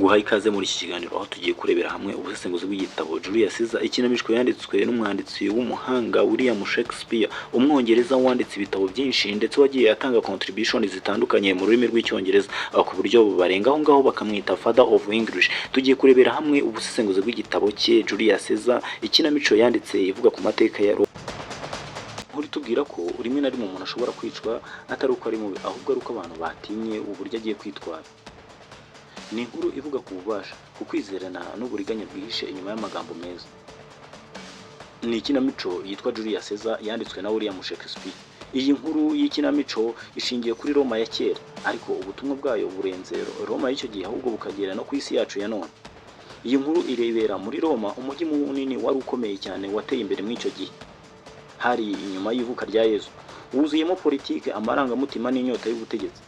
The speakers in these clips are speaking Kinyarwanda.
Nguhaye ikaze muri iki kiganiro, aho tugiye kurebera hamwe ubusesenguzi bw'igitabo Julius Caesar, ikinamico yanditswe n'umwanditsi w'umuhanga William Shakespeare, Umwongereza wanditse ibitabo byinshi ndetse wagiye atanga contribution zitandukanye mu rurimi rw'Icyongereza, ku buryo barenga aho ngaho bakamwita Father of English. Tugiye kurebera hamwe ubusesenguzi bw'igitabo cye Julius Caesar, ikinamico yanditse ivuga ku mateka ya Roma. Inkuru itubwira ko rimwe na rimwe umuntu ashobora kwicwa atari uko ari mubi, ahubwo ari uko abantu batinye uburyo agiye kwitwara. Ni inkuru ivuga ku bubasha, ku kwizerana n'uburiganya bwihishe inyuma y'amagambo meza. Ni ikinamico yitwa Julius Caesar, yanditswe na William Shakespeare. Iyi nkuru y'ikinamico ishingiye kuri Roma ya kera, ariko ubutumwa bwayo burenze Roma y'icyo gihe, ahubwo bukagera no ku isi yacu ya none. Iyi nkuru irebera muri Roma, umujyi munini wari ukomeye cyane wateye imbere muri icyo gihe, hari inyuma y'ivuka rya Yezu, wuzuyemo politike, amarangamutima n'inyota y'ubutegetsi.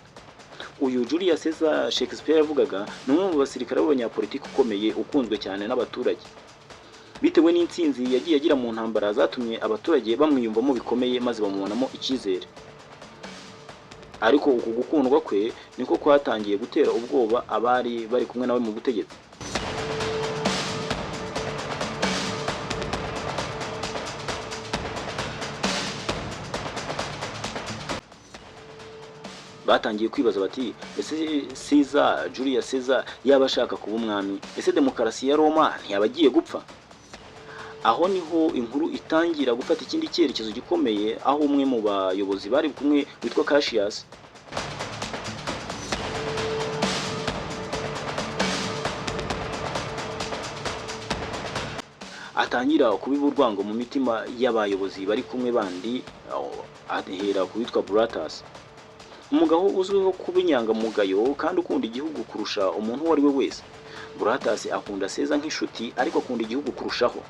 Uyu Julius Caesar Shakespeare yavugaga ni umwe mu basirikare b'abanyapolitiki ukomeye, ukunzwe cyane n'abaturage bitewe n'intsinzi yagiye agira mu ntambara zatumye abaturage bamwiyumvamo bikomeye, maze bamubonamo icyizere. Ariko uku gukundwa kwe niko kwatangiye gutera ubwoba abari bari kumwe nawe mu butegetsi. Batangiye kwibaza bati: "Ese Caesar, Julius Caesar, yaba ashaka kuba umwami? Ese demokarasi ya Roma ntiyaba agiye gupfa?" Aho niho inkuru itangira gufata ikindi cyerekezo gikomeye, aho umwe mu bayobozi bari kumwe witwa Cassius atangira kubiba urwango mu mitima y'abayobozi bari kumwe bandi, aho ahera ku witwa Brutus, umugabo uzwiho kuba inyangamugayo kandi ukunda igihugu kurusha umuntu uwo ari we wese. Brutus akunda Caesar nk'inshuti, ariko akunda igihugu kurushaho.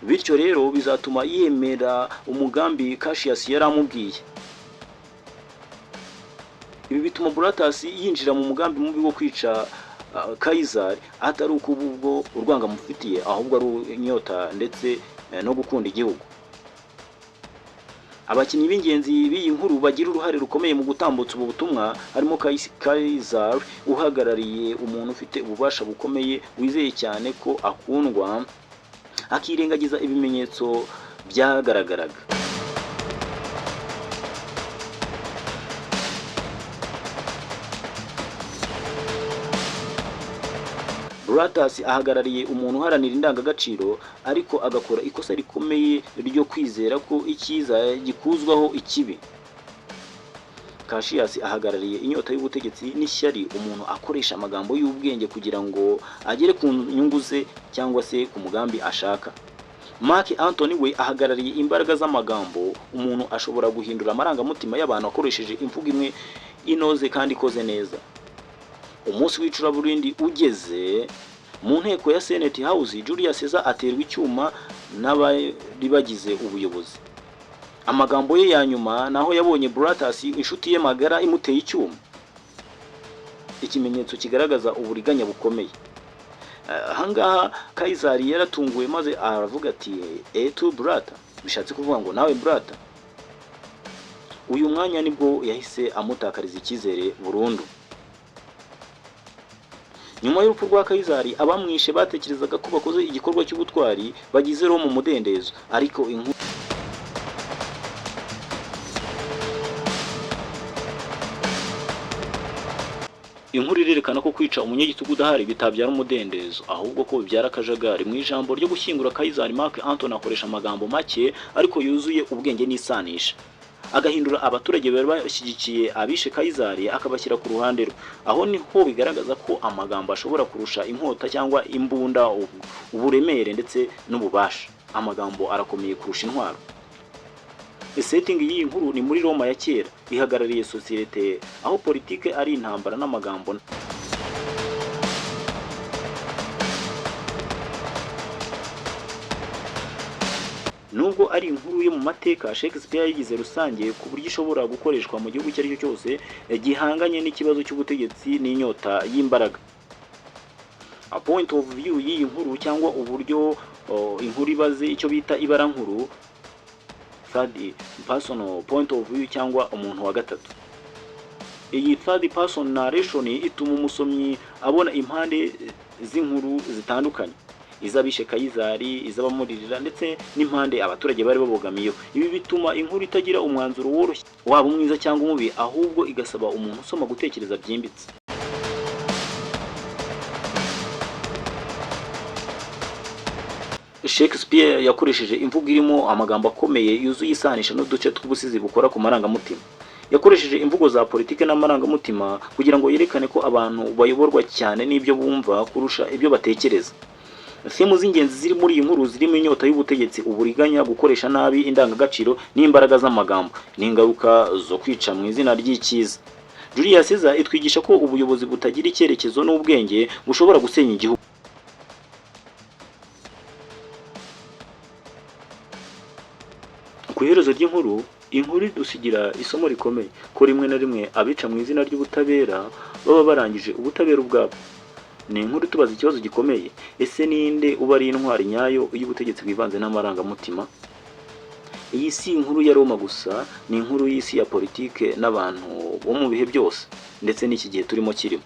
Bityo rero bizatuma yemera umugambi Cassius yari amubwiye. Ibi bituma Brutus yinjira mu mugambi mubi wo kwica Caesar, atari uko ubwo urwango amufitiye, ahubwo ari inyota ndetse no gukunda igihugu. Abakinnyi b'ingenzi b'iyi nkuru bagira uruhare rukomeye mu gutambutsa ubu butumwa harimo Caesar, uhagarariye umuntu ufite ububasha bukomeye, wizeye cyane ko akundwa, akirengagiza ibimenyetso byagaragaraga. Brutus ahagarariye umuntu uharanira indangagaciro, ariko agakora ikosa rikomeye ryo kwizera ko icyiza gikuzwaho ikibi. Cassius ahagarariye inyota y'ubutegetsi n'ishyari, umuntu akoresha amagambo y'ubwenge kugira ngo agere ku nyungu ze cyangwa se ku mugambi ashaka. Mark Antony we ahagarariye imbaraga z'amagambo, umuntu ashobora guhindura amarangamutima y'abantu akoresheje imvugo imwe inoze kandi ikoze neza. Umunsi w'icuraburindi ugeze, mu nteko ya Senate House, Julius Caesar aterwa icyuma n'abari bagize ubuyobozi. Amagambo ye ya nyuma naho yabonye Brutus, inshuti ye magara, imuteye icyuma, ikimenyetso kigaragaza uburiganya bukomeye. Ahangaha Kayizari yaratunguwe, maze aravuga ati: "Et tu, Brute?" Bishatse kuvuga ngo: "Nawe, Brute?" Uyu mwanya nibwo yahise amutakariza icyizere burundu. Nyuma y'urupfu rwa Kayizari, abamwishe batekerezaga ko bakoze igikorwa cy'ubutwari, bagize Roma umudendezo, ariko inkuru irerekana ko kwica umunyagitugu udahari bitabyara umudendezo, ahubwo ko bibyara akajagari. Mu ijambo ryo gushyingura Kayizari, Mark Antony akoresha amagambo make ariko yuzuye ubwenge n'isanisha, agahindura abaturage bari bashyigikiye abishe Kayizari, akabashyira ku ruhande rwe. Aho niho bigaragaza ko amagambo ashobora kurusha inkota cyangwa imbunda uburemere ndetse n'ububasha. Amagambo arakomeye kurusha intwaro. Setting y'iyi nkuru ni muri Roma ya kera, ihagarariye sosiyete aho politike ari intambara n'amagambo. Nubwo ari inkuru yo mu mateka, Shakespeare yayigize rusange ku buryo ishobora gukoreshwa mu gihugu icyo ari cyo cyose gihanganye n'ikibazo cy'ubutegetsi n'inyota y'imbaraga. A point of view y'iyi nkuru, cyangwa uburyo inkuru ibaze, icyo bita ibarankuru, third personal point of view cyangwa umuntu wa gatatu. Iyi third person narration ituma umusomyi abona impande z'inkuru zitandukanye: iz'abishe Kayizari, iz'abamuririra, ndetse n'impande abaturage bari babogamiyeho. Ibi bituma inkuru itagira umwanzuro woroshye, waba umwiza cyangwa umubi, ahubwo igasaba umuntu usoma gutekereza byimbitse. Shakespeare yakoresheje imvugo irimo amagambo akomeye, yuzuye isanisha n'uduce tw'ubusizi bukora ku marangamutima. Yakoresheje imvugo za politiki n'amarangamutima kugira ngo yerekane ko abantu bayoborwa cyane n'ibyo bumva kurusha ibyo batekereza. Theme z'ingenzi ziri muri iyi nkuru zirimo inyota y'ubutegetsi, uburiganya, gukoresha nabi indangagaciro n'imbaraga z'amagambo, n'ingaruka zo kwica mu izina ry'icyiza. Julius Caesar itwigisha ko ubuyobozi butagira icyerekezo n'ubwenge bushobora gusenya igihugu. Ku iherezo ry'inkuru, inkuru idusigira isomo rikomeye ko rimwe na rimwe abica mu izina ry'ubutabera baba barangije ubutabera ubwabo. Ni inkuru itubaza ikibazo gikomeye: ese ninde uba ari intwari nyayo iyo ubutegetsi bwivanze n'amarangamutima? Iyi si inkuru ya Roma gusa, ni inkuru y'isi ya politike n'abantu bo mu bihe byose, ndetse n'iki gihe turimo kirimo.